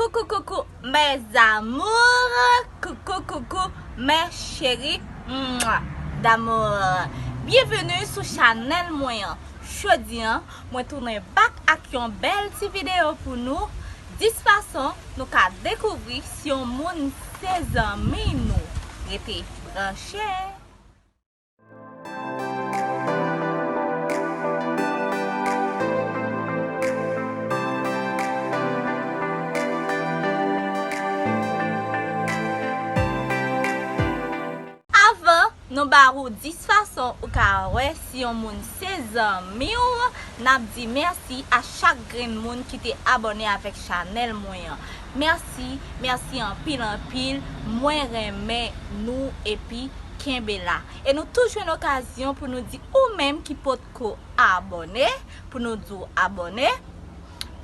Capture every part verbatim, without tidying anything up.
Coucou, coucou, mes amours. Coucou, coucou, mes chéris. Mwa, d'amour. Byenveni sou chanèl mwen an. Jodi an, mwen tounen back ak yon bèl ti videyo pou nou. Dis fason nou ka dekouvri si yon moun se zanmi nou. Rete branche. Avan nou ba ou dis fason ou ka wè si yon moun se zanmi w, n ap di mèsi a chak grenn moun ki te abòne avèk chanèl mwen an. Mèsi, mèsi anpil, anpil. Mwen renmen nou epi kenbe la. E nou toujou jwenn okazyon pou nou di ou menm ki potko abòne, pou nou di w abòne,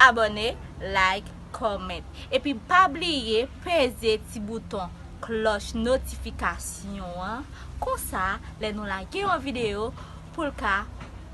abòne, like, comment. Epi pa bliye peze ti bouton klòch notifikasyon an. Konsa, lè nou lage yon videyo, pou l ka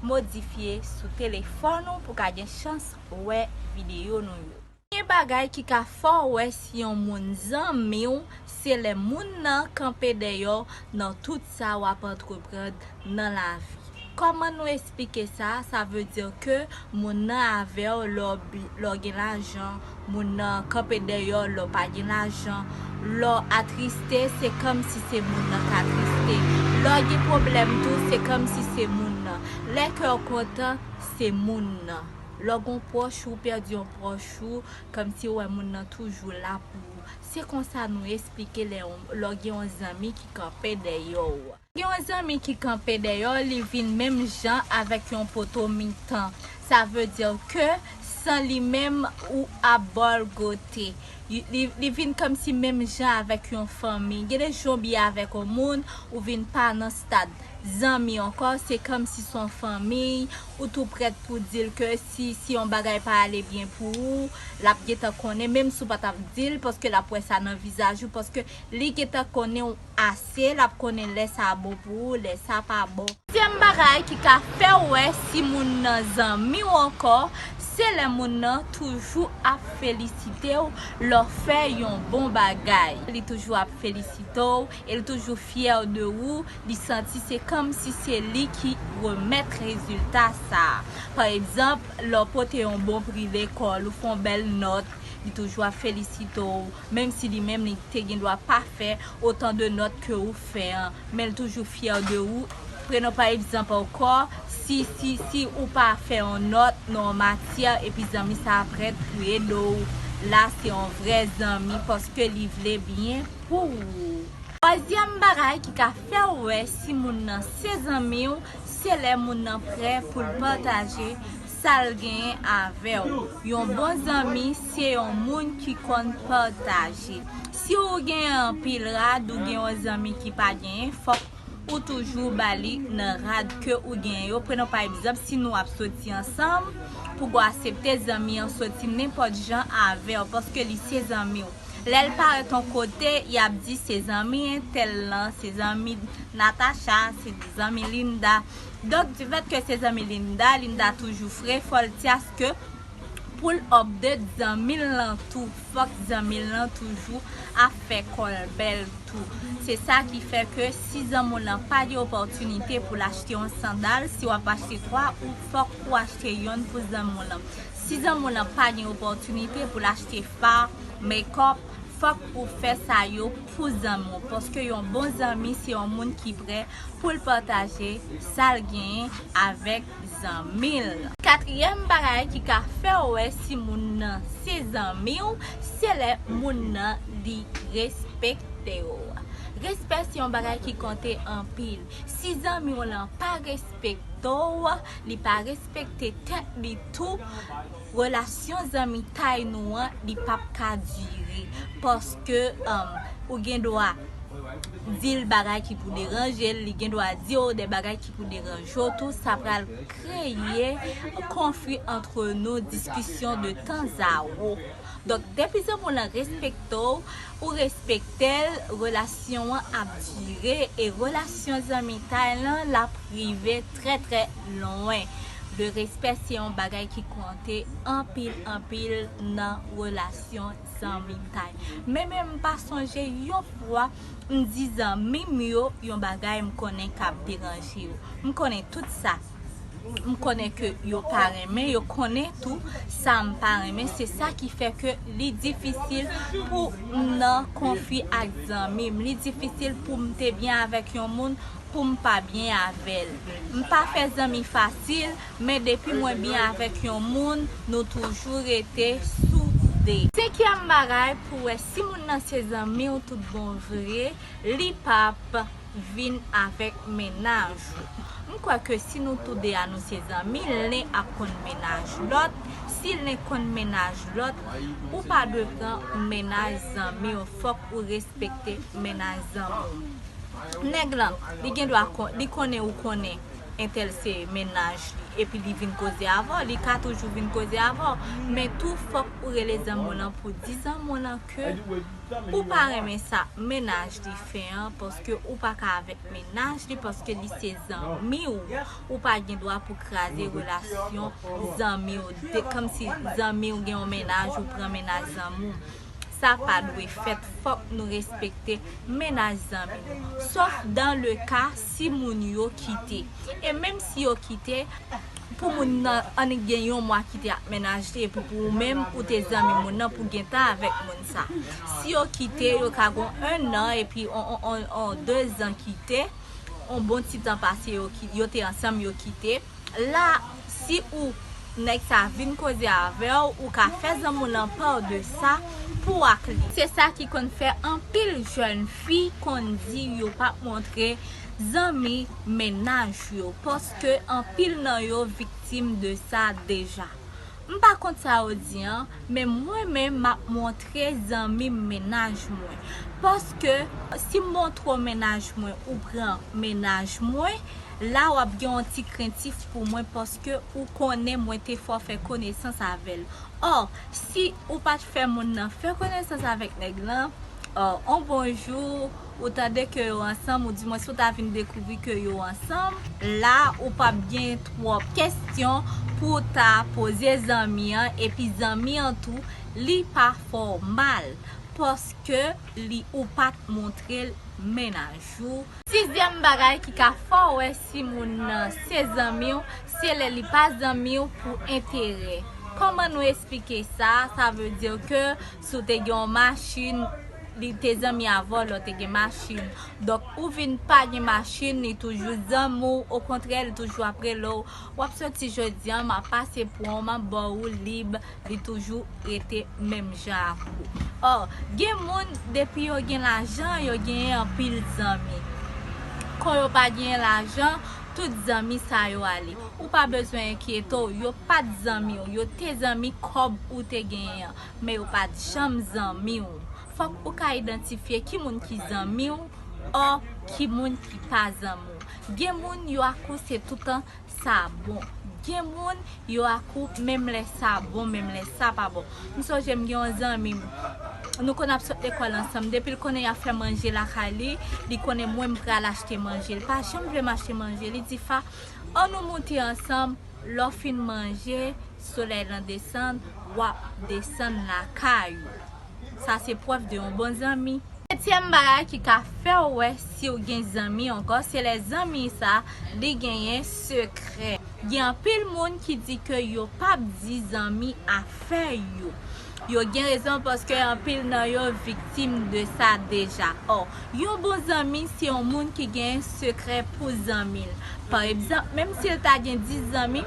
modifye sou telefòn ou, pou w ka gen chans wè videyo nou yo. Premye bagay ki ka fè w wè si yon moun zanmi w, se lè moun nan kanpe dèyè w nan tout sa w ap antreprann nan lavi. Kòman nou esplike sa? Sa vle di ke moun nan avè w lè w bi-, lè w gen lajan, moun nan kanpe dèyè w lè w pa gen lajan. Lè w atriste, se kòmsi se moun nan k atriste. Lè w gen pwoblèm tou, se kòmsi se moun nan. Lè kè w kontan, se moun nan. Lè w gen yon pwòch ou, pèdi yon pwòch ou, kòmsi w wè moun nan toujou la pou ou. Se konsa nou esplike lè yon, lè w gen yon zanmi ki kanpe dèyè w. Gen yon zanmi ki kanpe dèyè w, li vin menm jan avèk yon poto mitan. Sa vle di ke san li menm ou ap bòlgote. Li, li, li vin kòmsi menm jan avèk yon fanmi. Gen de jou w byen avèk yon moun, ou vin pa nan stad zanmi ankò, se kòmsi se yon fanmi, ou tou prèt pou di l ke si, si yon bagay pa ale byen pou ou, l ap gentan konnen, menm si w pa t ap di l, paske l ap wè sa nan vizaj ou, paske li gentan konnen w ase, l ap konnen lè sa bon pou ou, lè sa pa bon. Dezyèm bagay ki ka fè w wè si moun nan zanmi w ankò, se lè moun nan toujou ap felisite w lè w fè yon bon bagay. Li toujou ap felisite w e li toujou fyè de ou. Li santi se kòmsi se li ki remèt rezilta sa a. Pa egzanp, lè w pote yon bon pri lekòl, ou fè yon bèl nòt, li toujou ap felisite w, menm si li menm li te gen dwa pa fè otan de nòt ke ou fè an, men l toujou fyè de ou. Prenon pa egzanp ankò, si, si, si ou pa fè yon nòt nan yon matyè epi zanmi sa a prèt pou ede w, la se yon vrè zanmi paske li vle byen pou ou. Twazyèm bagay ki ka fè w wè si moun nan se zanmi w, se lè moun nan prè pou l pataje sa l genyen avè w. Yon bon zanmi se yon moun ki konn pataje. Si w genyen anpil rad, ou gen yon zanmi ki pa genyen, fòk ou toujou ba li nan rad ke ou genyen yo. Prenon pa egzanp, si nou ap soti ansanm, pou w aksepte zanmi an soti nenpòt jan avè w, paske li se zanmi w. Lè l parèt yon kote, y ap di se zanmi entèl lan, se zanmi Natacha, se zanmi Linda. Donk, difèt ke se zanmi Linda, Linda toujou fre, fò l di aske pou l update zanmi l lan tou, fòk zanmi l lan toujou ap fè kò l bèl tou. Se sa ki fè ke si zanmi w lan pa gen opòtinite pou l achte yon sandal, si w ap achte twa, ou fòk ou achte yonn pou zanmi w lan. Si zanmi w lan pa gen opòtinite pou l achte fa, makeup, fòk ou fè sa yo pou zanmi w, paske yon bon zanmi se yon moun ki prè pou l pataje sa l genyen avèk zanmi l. Katriyèm bagay ki ka fè w wè si moun nan se zanmi w, se lè moun nan li respekte w. Respè se yon bagay ki konte anpil. Si zanmi w lan pa respekte w, li pa respekte tèt li tou, relasyon zanmitay nou an, li p ap ka dire. Paske, um, ou gen dwa di l bagay ki pou deranje l, li gen dwa di w de bagay ki pou deranje w tou, sa pral kreye konfli antre nou, diskisyon de tanzawou. Donk, depi zanmi w lan respekte w, ou respekte l, relasyon an ap dire e relasyon zanmitay lan, l ap rive trè, trè lwen. Le respè se yon bagay ki konte anpil, anpil nan relasyon zanmitay. Men, men m pa sonje yon fwa m di zanmi m yo yon bagay m konnen k ap deranje yo. M konnen tout sa. M konnen ke yo pa renmen, yo konnen tou sa m pa renmen. Se sa ki fè ke li difisil pou m nan konfli ak zanmi m. Li difisil pou m te byen avèk yon moun, pou m pa byen avè l. M pa fè zanmi fasil, men depi mwen byen avèk yon moun, nou toujou rete soude. Senkyèm bagay pou wè si moun nan se zanmi w tout bon vre, li p ap vin avèk mennaj ou. M kwè ke si nou toude a nou se zanmi, len ap konn mennaj lòt. Si len konn mennaj lòt, ou pa dwe pran mennaj zanmi w. Fòk ou respekte mennaj zanmi w. Nèg lan, li gen dwa kon, li konnen ou konnen entèl se mennaj li, epi li vin koze avè w, li ka toujou vin koze avè w. Men tou, fòk ou rele zanmi w lan pou di zanmi w lan ke ou pa renmen sa mennaj li fè an, paske ou pa ka avèk mennaj li, paske li se zanmi w. Ou pa gen dwa pou kraze relasyon zanmi w. De, kòmsi zanmi w gen yon mennaj, ou pran mennaj zanmi w. Sa pa dwe fèt. Fòk nou respekte mennaj zanmi nou. Sof dans le cas si moun yo kite. E menm si yo kite, pou moun nan annik gen yon mwa kite ak mennaj li, epi pou ou menm, ou te zanmi moun nan pou gentan avèk moun sa. Si yo kite, yo ka gon en an, epi on, on, on, on de zan kite, on bon ti tan pase, yo ki, yo te ansanm, yo kite. La, si ou, nèg sa vin koze avè w, ou ka fè zanmi w lan pa de sa pou ak li. Se sa ki konn fè anpil jèn fi konn di yo p ap montre zanmi mennaj yo, paske anpil nan yo viktim de sa deja. M pa konn sa yo di an, men mwen menm m ap montre zanmi m mennaj mwen. Paske si m montre w mennaj mwen, ou pran mennaj mwen, la w ap gen yon ti krentif pou mwen, paske ou konnen mwen te fè w fè konesans avè l. Ò, si ou pa t fè moun nan fè konesans avèk nèg lan, ò, on bon jou, ou tande ke yo ansanm, oudimwens ou ta vin dekouvri ke yo ansanm, la, ou p ap gen twòp kesyon pou w ta poze zanmi an, epi zanmi an tou, li pa fè w mal, paske li, ou pa t montre l mennaj ou. Sizyèm bagay ki ka fè w wè si moun nan se zanmi w, se lè li pa zanmi w pou enterè. Kòman nou esplike sa? Sa vle di ke si w te gen yon machin, li te zanmi avè w lè w te gen machin. Donk, ou vin pa gen machin, li toujou zanmi w. Okontrè, li toujou ap rele w. W ap soti jodi an, m ap pase pran w, m ap ba w woulib. Li toujou rete menm jan ak ou. Ò, gen moun, depi yo gen lajan, yo genyen anpil zanmi. Kon yo pa genyen lajan, tout zanmi sa yo ale. Ou pa bezwen enkyete w, yo pa t zanmi w, yo te zanmi kòb ou te genyen an, men yo pa t janm zanmi w. Fòk ou ka idantifye ki moun ki zanmi w, ò, ki moun ki pa zanmi w. Gen moun, yo ak ou se toutan sa bon. Gen moun, yo ak ou, menm lè sa bon, menm lè sa pa bon. M sonje m gen yon zanmi m, nou konn ap sot lekòl ansanm. Depi l konnen y ap fè manje lakay li, li konnen mwen m pral achte manje. Li pa janm vle m achte manje. Li di, Fa, ann nou moute ansanm, lè w fin manje, solèy lan desann, w ap desann lakay ou. Sa se prèv de yon bon zanmi. Setyèm bagay ki ka fè w wè si w gen zanmi ankò, se lè zanmi sa, li genyen sekrè. Gen anpil moun ki di ke yo p ap di zanmi afè yo. Yo gen rezon, paske anpil nan yo viktim de sa deja. Ò, yon bon zanmi se yon moun ki gen sekrè pou zanmi l. Pa egzanp, menm si l ta gen dis zanmi,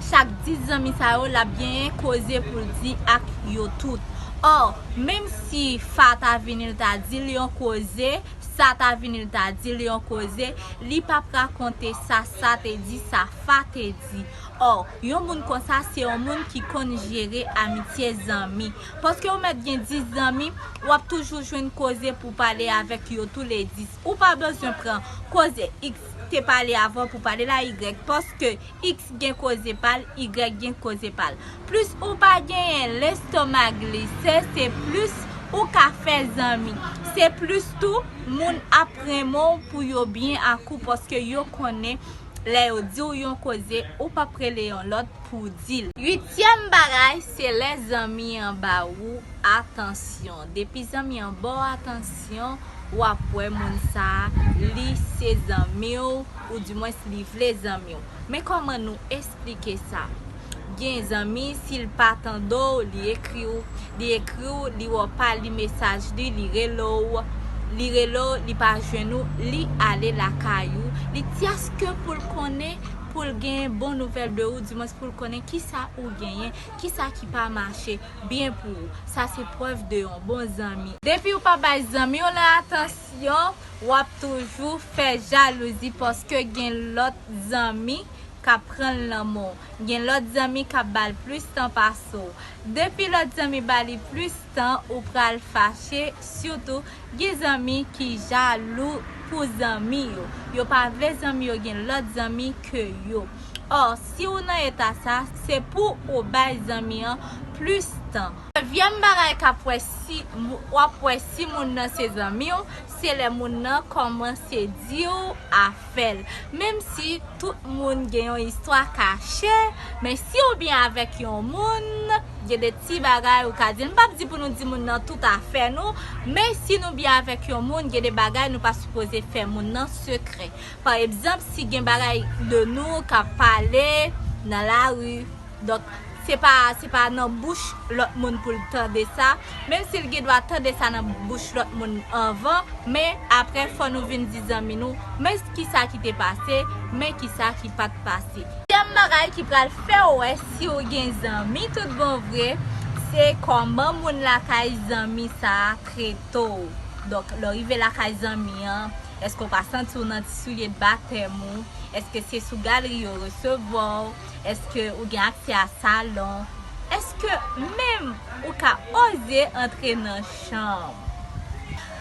chak dis zanmi sa yo, l ap genyen koze pou l di ak yo tout. Ò, menm si Fa ta vini, l ta di l yon koze, Sa ta vini, l ta di l yon koze, li p ap rakonte sa Sa te di, sa Fa te di. Ò, yon moun konsa se yon moun ki konn jere amitye zanmi. Paske ou mèt gen dis zanmi, w ap toujou jwenn koze pou pale avèk yo toulèdis. Ou pa bezwen pran koze X te pale avè w pou pale la Y, paske X gen koze pa l, Y gen koze pa l. Plis ou pa genyen lestoma glise, se plis ou ka fè zanmi. Se plis tou, moun ap renmen w pou yo byen ak ou, paske yo konnen Lè yo di w yon koze, ou p ap rele yon lòt pou w di l. Uityèm bagay, se lè zanmi an ba ou atansyon. Depi zanmi an ba w atansyon, w ap wè moun sa a, li se zanmi w, oudimwens li vle zanmi w. Men kòman nou esplike sa? Gen zanmi, si l pa tande w, li ekri w, li ekri w, li wè w pa li mesaj li, li rele w, li rele w, li pa jwenn ou, li ale lakay ou, li tyaske pou l konnen, pou l gen bon nouvèl de ou, dimwens pou l konnen kisa ou genyen, kisa ki pa mache byen pou ou. Sa se prèv de yon bon zanmi. Depi ou pa bay zanmi w lan atansyon, w ap toujou fè jalouzi paske gen lòt zanmi k ap pran l nan men w. Gen lòt zanmi k ap ba l plis tan pase w. Depi lòt zanmi ba li plis tan, ou pral fache. Sitou, gen zanmi ki jalou pou zanmi yo. Yo pa vle zanmi yo gen lòt zanmi ke yo. Ò, si w nan eta sa, se pou ou bay zanmi an plis tan. Dezyèm bagay k ap wè si, w ap wè si moun nan se zanmi w, se lè moun nan kòmanse di w afè l. Menm si tout moun gen yon istwa kache, men si w byen avèk yon moun, gen de ti bagay ou ka di l. M p ap di pou nou di moun nan tout afè nou, men si nou byen avèk yon moun, gen de bagay nou pa sipoze fè moun nan sekrè. Pa egzanp, si gen bagay de nou k ap pale nan lari, donk, se pa, se pa nan bouch lòt moun pou l tande sa, menm si l gen dwa tande sa nan bouch lòt moun anvan, men apre fò nou vin di zanmi nou, men kisa ki te pase, men kisa ki pa t pase. Dezyèm bagay ki pral fè w wè si w gen zanmi tout bon vre, se kòman moun lakay zanmi sa a trete w. Donk, lè w rive lakay zanmi an, èske w pa santi w nan ti soulye de batèm ou? Èske se sou galri yo resevwa w? Èske ou gen aksè a salon? Èske menm ou ka oze antre nan chanm?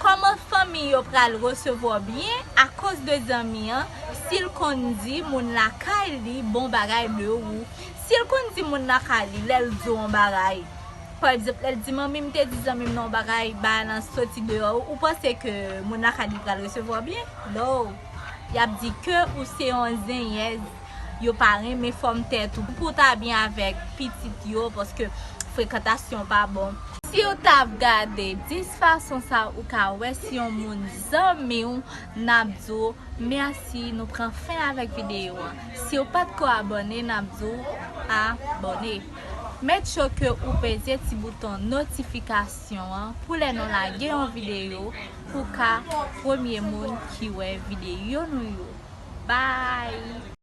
Kòman fanmi yo pral resevwa w byen akoz de zanmi an, si l konn di moun lakay li bon bagay de ou? Si l konn di moun lakay li, lè l di w yon bagay, pa egzanp, lè l di, "Manmi, m te di zanmi m nan yon bagay, bagay lan soti deyò," ou panse ke moun lakay li pral resevwa w byen? No. Y ap di ke ou se yon zenyèz, yo pa renmen fòm tèt ou. Pou w ta byen avèk pitit yo, paske frekantasyon pa bon. Si w t ap gade dis fason sa, ou ka wè si yon moun zanmi w, n ap di w mèsi, nou pran fen avèk videyo an. Si w pa t ko abòne, n ap di w abòne. Make sure ke ou peze ti bouton notifikasyon an pou lè nou lage yon videyo, pou w ka premye moun ki wè videyo nou yo. Bye!